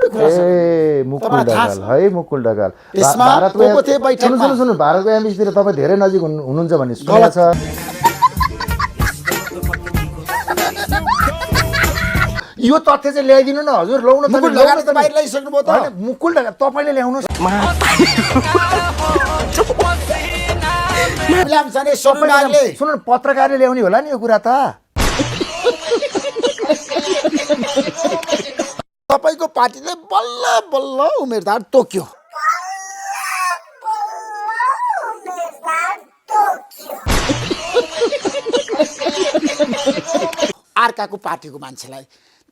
सबै खुलासा ए मुकुल ढकाल है मुकुल ढकाल सुन्नु भारतको एमबिसीतिर तपाईँ धेरै नजिक हुनुहुन्छ भन्ने सुनेको छ यो तथ्य चाहिँ ल्याइदिनु न हजुर ल्याउन मुकुल ढकाल त बाहिर ल्याइसक्नु भयो त मुकुल ढकाल तपाईँले ल्याउनुहोस् सुन्नु पत्रकारले ल्याउने होला नि यो कुरा त तपाईको पार्टीले बल्ल बल्ल उम्मेदवार तोक्यो अर्काको पार्टीको मान्छेलाई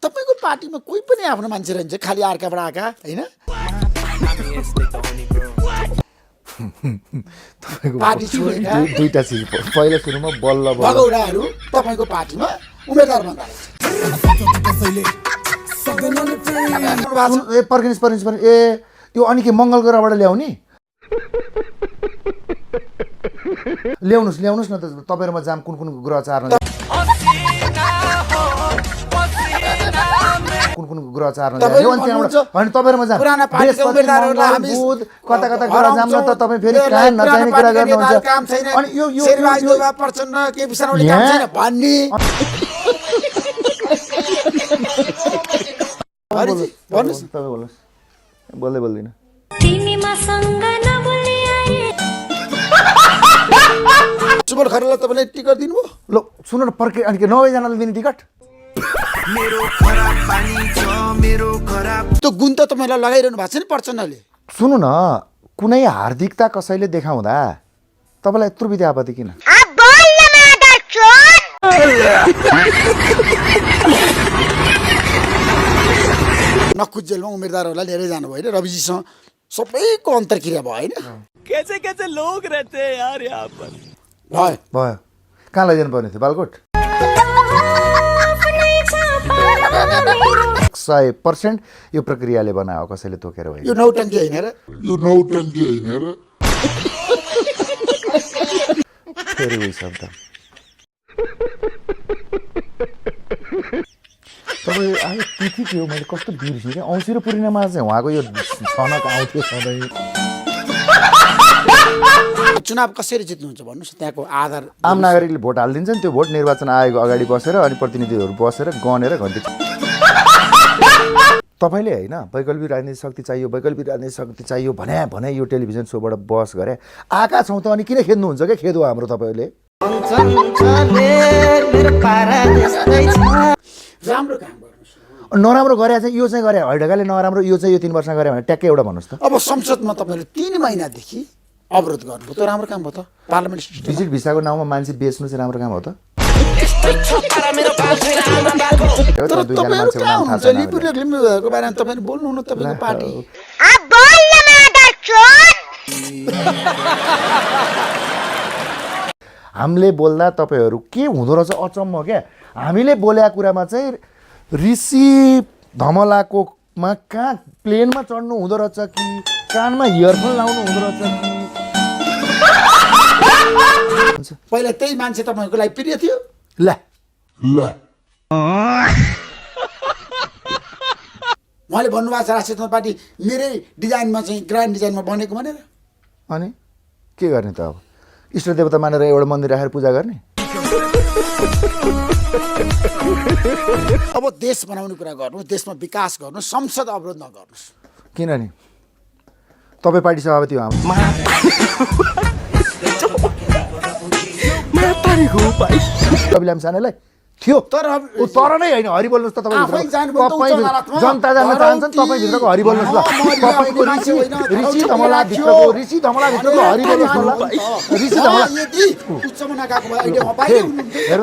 तपाईको पार्टीमा कोही पनि आफ्नो मान्छे रहन्छ खालि अर्काबाट आएका हैन पार्टी छोडेका दुईटा चिज पहिला सुरुमा बल्ल बल्ल भगौडाहरू तपाईको पार्टीमा उम्मेदवार बन्दा ए पर्खिनुहोस् ए यो अनि के मङ्गल ग्रहबाट ल्याउने ल्याउनुहोस् न त तपाईँहरूमा जाम कुन ग्रह चार्न कुन ग्रह चार्न होइन तपाईँहरूमा जाम कता कता ग्रह जाम न त तपाईँ फेरि कहाँ नचाहिने कुरा गर्नुहुन्छ अनि यो प्रचण्ड के विषयमा काम छैन भन्ने बोल्दै बोल्दिन सुबल खरेललाई तपाईँले टिकट दिनुभयो ल सुन न पर्खे अनि के 90जनाले दिने टिकट त्यो गुण त तपाईँलाई लगाइरहनु भएको छ नि प्रचण्डले सुन्नु न कुनै हार्दिकता कसैले देखाउँदा तपाईँलाई यत्रो बित्या आपत्ति किन नकुच जेलमा उम्मेदवारहरूलाई लिएर जानुभयो होइन रविजीसँग सबैको अन्तर्क्रिया भयो होइन कैसे कैसे लोग रहते हैं यार यहाँ पर भयो कहाँ लैजानु पर्ने थियो बालकोट 100% यो प्रक्रियाले बनायो कसैले तोकेर होइन यो नौटङ्की होइन र फेरि उही शब्द तपाईँ आज तिथि के हो मैले कस्तो बिर्सेँ क्या औँसी र पूर्णिमा चाहिँ उहाँको यो छनक आउँथ्यो सधैँ चुनाव कसरी जित्नुहुन्छ भन्नुहोस् त्यहाँको आधार आम नागरिकले भोट हालिदिन्छ नि त्यो भोट निर्वाचन आयोगको अगाडि बसेर अनि प्रतिनिधिहरू बसेर गनेर घन्टी तपाईँले होइन वैकल्पिक राजनीतिक शक्ति चाहियो भने यो टेलिभिजन सोबाट बस गरे आएका छौँ त अनि किन खेद्नुहुन्छ क्या खेदो हाम्रो तपाईँले राम्रो काम गर्नुहोस् नराम्रो गरे चाहिँ यो चाहिँ गरे हैडगाले नराम्रो यो चाहिँ यो 3 वर्ष गरे भने ट्याक्कै एउटा भन्नुहोस् त अब संसदमा तपाईँले 3 महिनादेखि अवरोध गर्नुभयो त राम्रो काम भयो त पार्लियामेन्ट भिजिट भिसाको नाउँमा मान्छे बेच्नु चाहिँ राम्रो काम हो त तपाईँले बोल्नुहुन्न तपाईँको पार्टी हामीले बोल्दा तपाईँहरू के हुँदो रहेछ अचम्म क्या हामीले बोलेको कुरामा चाहिँ ऋषि धमलाकोमा कहाँ प्लेनमा चढ्नु हुँदो रहेछ कि कानमा इयरफोन लाउनु हुँदो रहेछ कि पहिला त्यही मान्छे तपाईँको लागि प्रिय थियो ल उहाँले भन्नुभएको छ राष्ट्रिय जनता पार्टी मेरै डिजाइनमा चाहिँ ग्रान्ड डिजाइनमा बनेको भनेर अनि के गर्ने त अब इष्ट देवता मानेर एउटा मन्दिर राखेर पूजा गर्ने अब देश बनाउने कुरा गर्नुहोस् देशमा विकास गर्नुहोस् संसद अवरोध नगर्नुहोस् किन नि तपाईँ पार्टी सभापति हो कपिल सानेलाई थियो तर नै होइन हरि बोल्नुहोस् त तपाईँ जनता जान्न चाहन्छन् तपाईँ भित्रको हरि बोल्नुहोस् ल तपाईँको ऋषि धमलाभित्रको हरि बोल्नुहोस् ल ऋषि धमला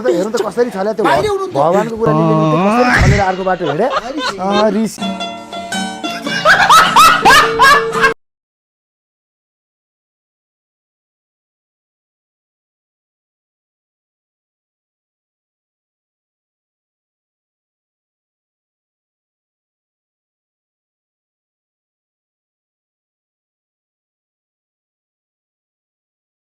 हेर्नु त कसरी छल्या त्यो भगवानको कुरा कसरी छलेर अर्को बाटो हिँडे ऋषि